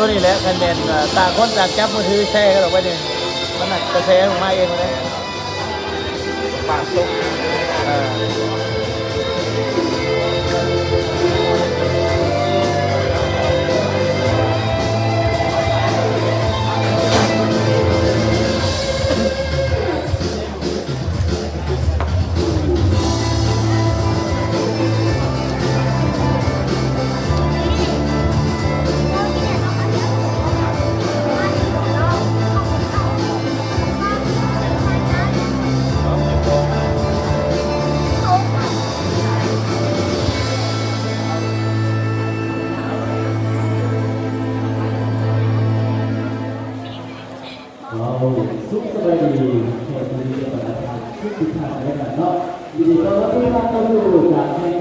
ຕົວນີ້ແຫຼະ ຄັນແມ່ນ ເອີ ຕ່າງຄົນຕ່າງຈັບມືຖືແຊກັນອອກໄປນີ້ ມັນໜ້າຈະແຊອອກມາເອງເລີຍ. ປາກຕົກ ເອີ. ເອົາ ສຸກສະບາຍດີ ແຂກຜູ້ມີກຽດບັນດາທ່ານທຸກໆທ່ານເດີເນາະ. ຍິນດີຕ້ອນຮັບທຸກທ່ານເຂົ້າສູ່ການແຂ່ງ